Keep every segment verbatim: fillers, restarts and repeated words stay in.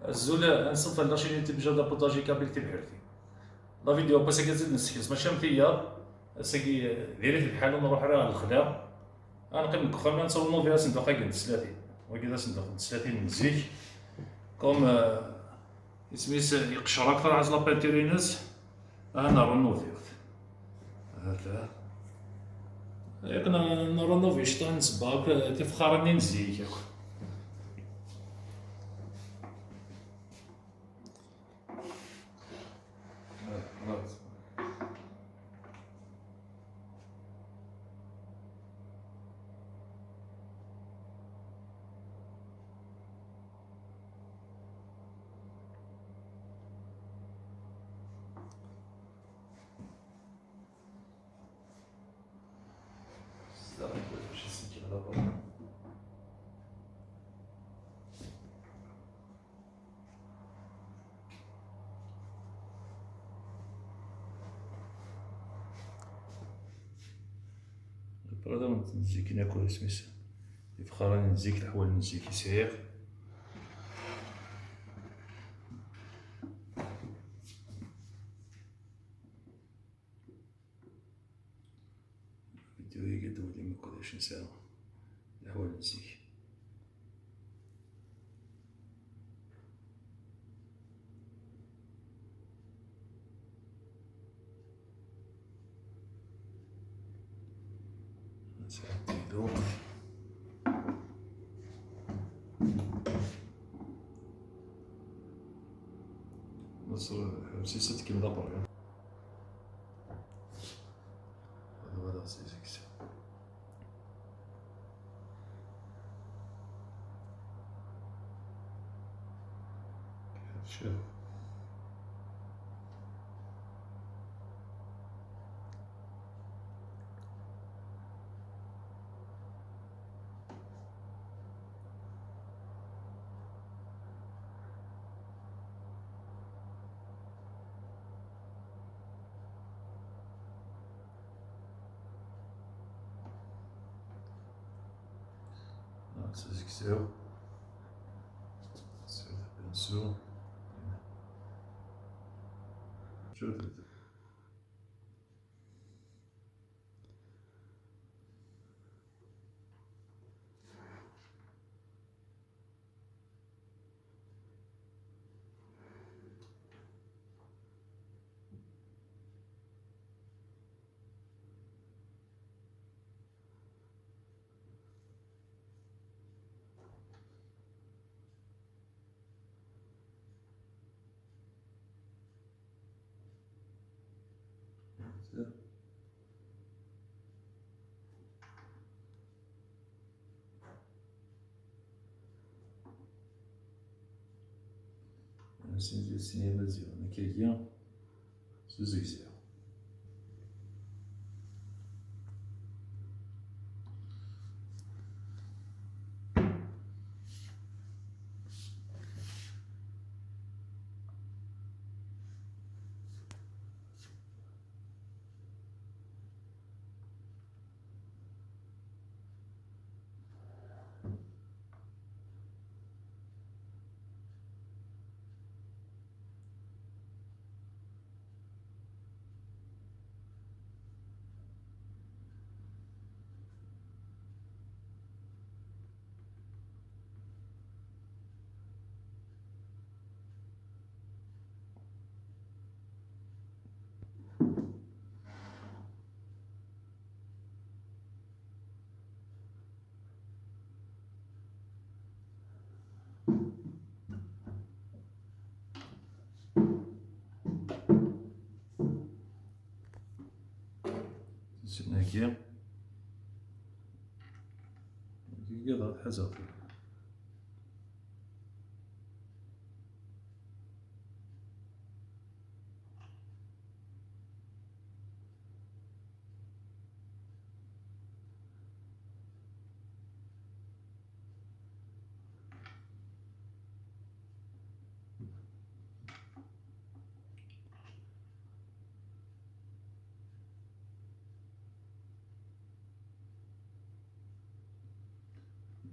Azul, anṣuf ɣer la chaîne YouTube Jardin Potager Kabyle Tibḥirt. La vidéo n wass-agi ad tt-id-nessekles, mačči am tiyaḍ. Ass-agi, diri-t lḥal, ur nruḥ ara ɣer lexla. Ad neqqim deg uxxam, ad nrunuvi asenduq-agi n teslatin. Wagi d asenduq n teslatin n zik. Comme, euh, isem-is, yeqcer akteṛ, ɛaz la peinture-ines. Aha, nrunuvi-t. Hata. Yak n-, nrunuvi ciṭuḥ, nsebba akk tifxarin-nni n zik akk. Après, ad awen-d-nzikin akk isem-is. Ifxaren n zik, leḥwal n zik i sɛiɣ. Vidéo-agi ad d-twalim akk d acu nesɛa, leḥwal n zik. Nesɛeddi-d akk. Ḥbes-itt ad tkemmel aṭergam. Ad walaɣ si seg-s. Ḥerceɣ. Ssezgzeɣ. Ssezgzeɣ. Sin, sin imaziɣen, akkagi, s uzegzaw. Sin-agi. Agi ad ḥazeɣ.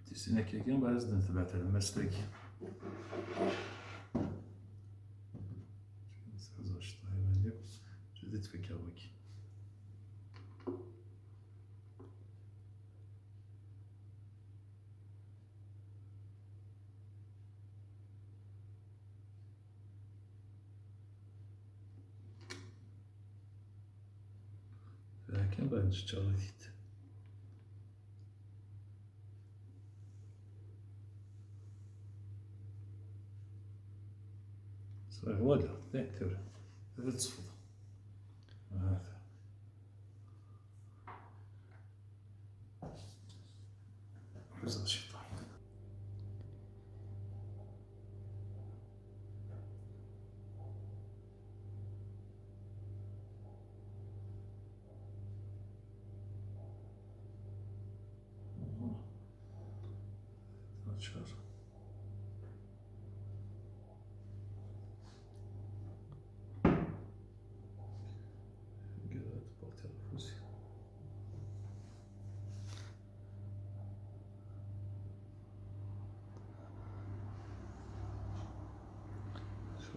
Tisin akkagi, mbeɛd ad s-d-netbeɛ talemmast-agi. Tfekkeḍ wagi. Akken bɣiɣ ad neččar-it. Ẓriɣ wala, eh, tura. Ad tṣefḍeḍ. Hata. Ḥuzaɣ ciṭṭaḥ.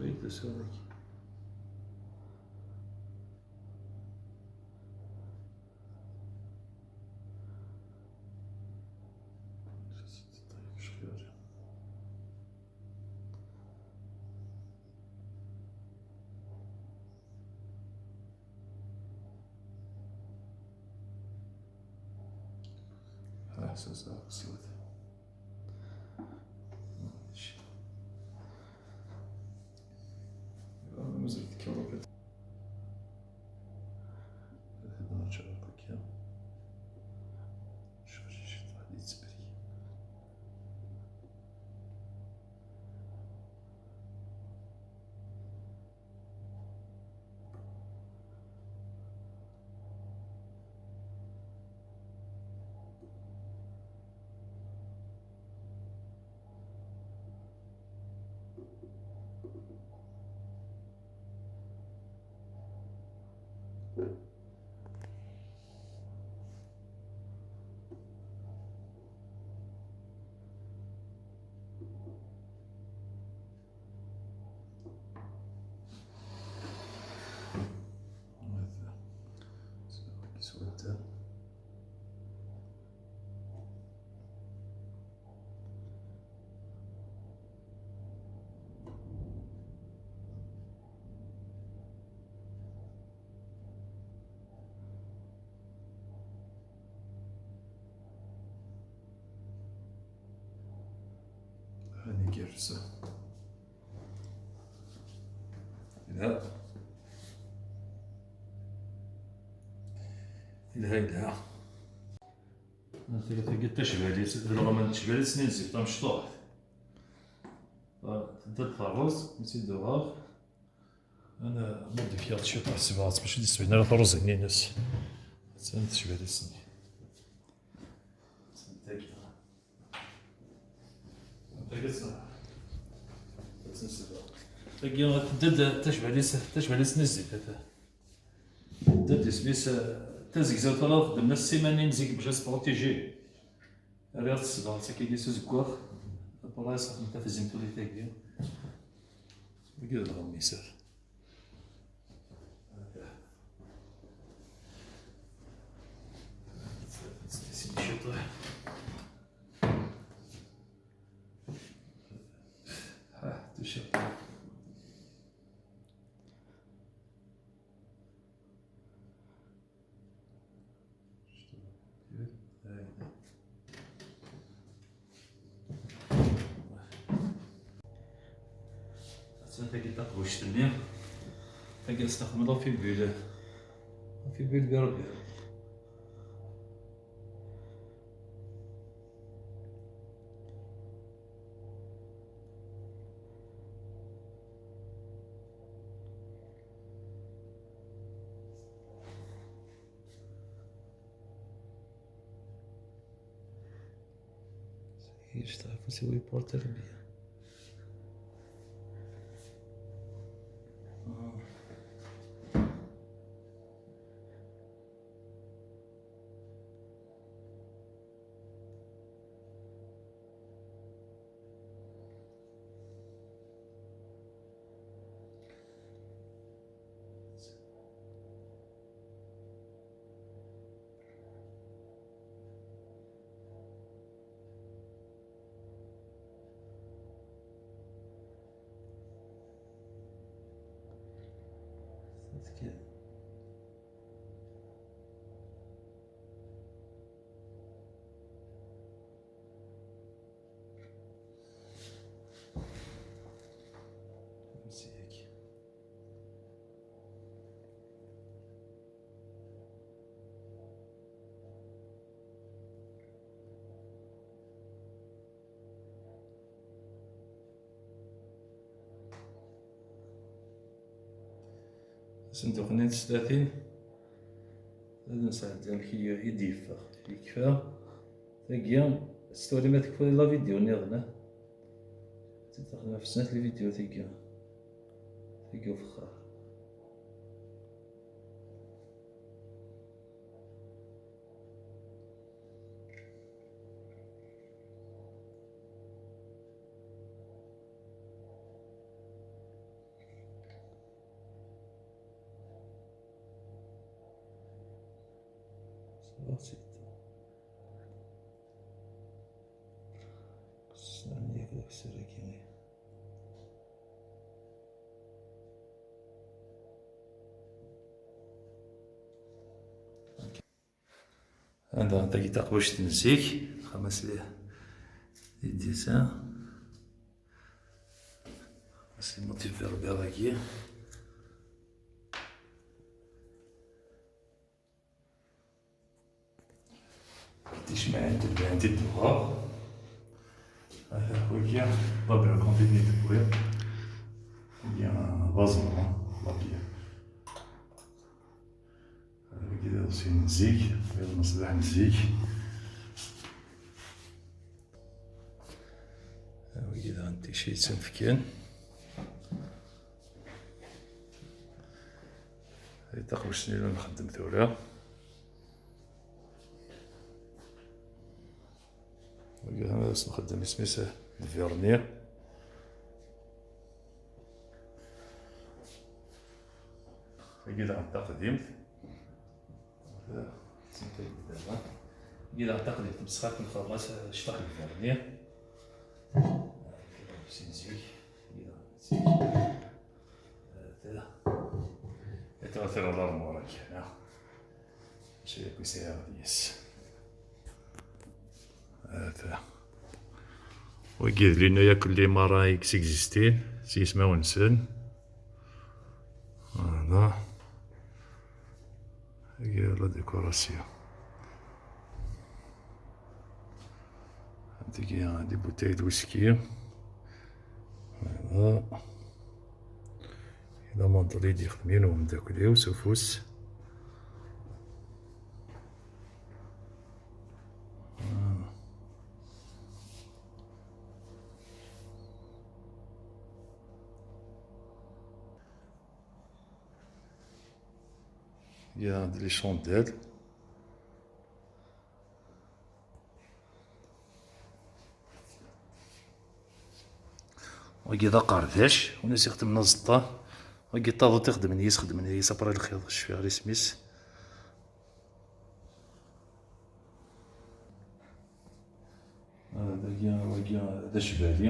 شوية تسوي. ها، سوسة، سوسة. مازال تكمل. هذا ما شاء الله كيا. شوف شي شي طلع لي تسبري. هاني كيف. لا. لا، لا. تلقى تجباليت، رغم أن تجباليت سنين زيت مشطوح. تبدا تفرز، نسيت دوغاغ. أنا مدي فيها شي طاح سبعة، باش يسبعين على طروز هنينس. تسعين تجباليت سنين. تاكي. تاكي تسعة. تسعة سبعة. تاكي تدد تجباليت، تجباليت سنين زيت. Dad isem-is, eh, tazegzawt ara xeddmen ass simanin zik bac ad s-protéger. Rriɣ-tt ssbeɣ-tt akkagi s uzeggaɣ. Après xedmeɣ tafizimt ula d tagi. Wagi d lɣemmisat. Ah, touché. Attan tagi taqbuct-nni. Tagi ad testaxdmeḍ afibul. Afibul birbi. يشتغل في سوي بورتر بيا. Asenduq-nni n teslatin, ad nesɛeddi amek i, i d-yeffeɣ. Yekfa. Tagi, s tawla ma tekfa la vidéo nniḍen, ah. Ɣef snat les vidéos tagi. Tagi ufexxar. Anda tagi taqbuct n zik, xamas i, i disa. C'est motif verbal-agi. Ticemɛin tebɛin-t-id dɣa. Ata wagi, la brocante-nni tewwi. Wagi, d aẓru, la bière. Wagi d aḍebsi n zik, wagi d lmeṣbaḥ n zik. Wagi daɣen ticci yettunefken. Di taqbuct-nni la nxeddem tura. Wagi ad as-nxeddem isem-is d vernis. Wagi daɣen taqdimt. Wagi daɣen taqdimt, bessix ad nxeddem-as cṭaḥ n vernis. Sin zik. Wagi daɣen zik. Ata ɣer l'armoire kan, ah. Mačči akk i sɛiɣ deg-s. Ata. Wagi d les noeuds akk n les marins i yesigzistin, s yismawen-nsen. Voilà. Wagi la décoration. Tagi des bouteilles de whisky. Voilà. Yella amandal i d-ixedmen umeddakel-iw s ufus. Il y a des chandelles. Wagi d aqerdac, win i s-ixedmen aẓeṭṭa. Wagi d taḍuṭ i xedmen yis, xedmen yis après lxiḍ, cfiɣ isem-is. Ah, dagi, wagi d acbali.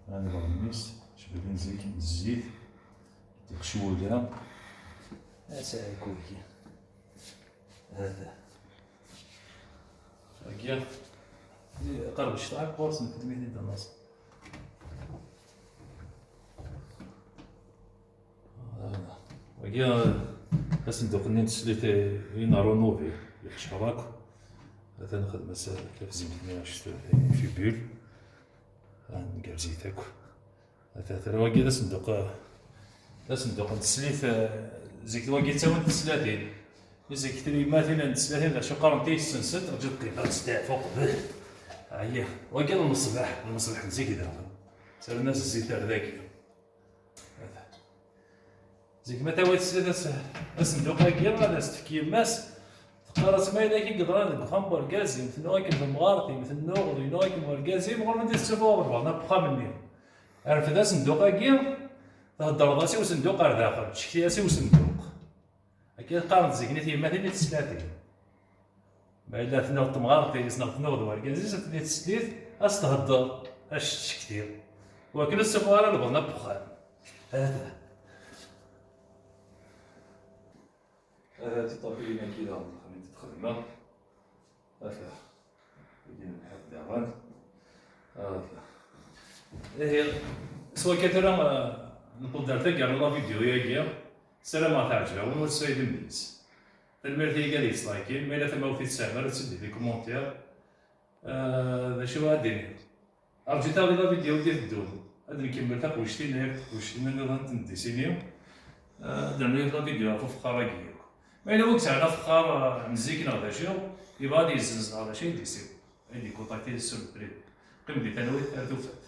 Rani ɣer mmi-s, acbali n zik, n zzit, deg ccwula. Asa akk wagi. Hada. Wagi, qerb ccḍeḥ ɣur-sen, xedmen-t-id aṭas. Wagi, asenduq-nni n teslit i, i nṛunuvi, yeqcer akk. Atan nxedm-as tafzimt-nni, anect-, fibule. Ngerrez-it akk. Ata, ata, wagi d asenduq, d asenduq n teslit, eh, zik wagi ttawin teslatin. Zik tyemmatin n teslatin, d acu qqarent i yessensen, teǧǧiḍ qima, testeɛfu qbel. Ɛyiɣ. Wagi d lmeṣbaḥ, lmeṣbaḥ n zik daɣen. Ttawin-as zzit ar dagi. Zik ma tawiḍ tesliḍ as-, asenduq-agi, ad as-tefk yemma-s, teqqar-as: "Ma yella akken yeḍran deg uxxam n urgaz-im, tennuɣ akken temɣart-im, tennuɣ d yennuɣ akken urgaz-im, ɣur-m ad d-tessufuɣeḍ lbaḍna n uxxam-nni." Rfed asenduq-agi, theddreḍ-as i usenduq ar daxel, tcekti-as i usenduq. Akka i qqarent zik-nni tyemmatin i teslatin. Ma yella tennuɣ d temɣart-is neɣ tennuɣ d urgaz-is, akken i teslit, ad s-thedder, ad s-tcekti. Wakken ur tessufuɣ ara lbaḍna n uxxam. Hada. Ahat iṭapiyen-agi daɣen xemmemt txedmeɣ. Ata. Igi n lḥiḍ daɣen. Ata. Ihi, s wakka tura, eh, nqedder taggara la vidéo-yagi. Ssarameɣ teɛǧeb-awen, ur tesɛid imedyaz. Tanemmirt i yigad yettlakin, ma yella tamawt i tesɛam, ara tt-id di commentaire. Eh, d acu ara d-iniɣ? Rǧut-aɣ di la vidéo i d-iteddun. Ad nkemmel taqwect-inna yakk taqwect-inna nniḍen n tneddisini. Eh, ad nernu la vidéo ɣef ufexxar-agi yakk. Ma yella win yesɛan afexxar, eh, n zik neɣ d acu, yebɣa ad yezzenz neɣ d acu, ad d-yessiweḍ. Ad d-yekuntacti sur le privé. Qqim di talwit ar tufat.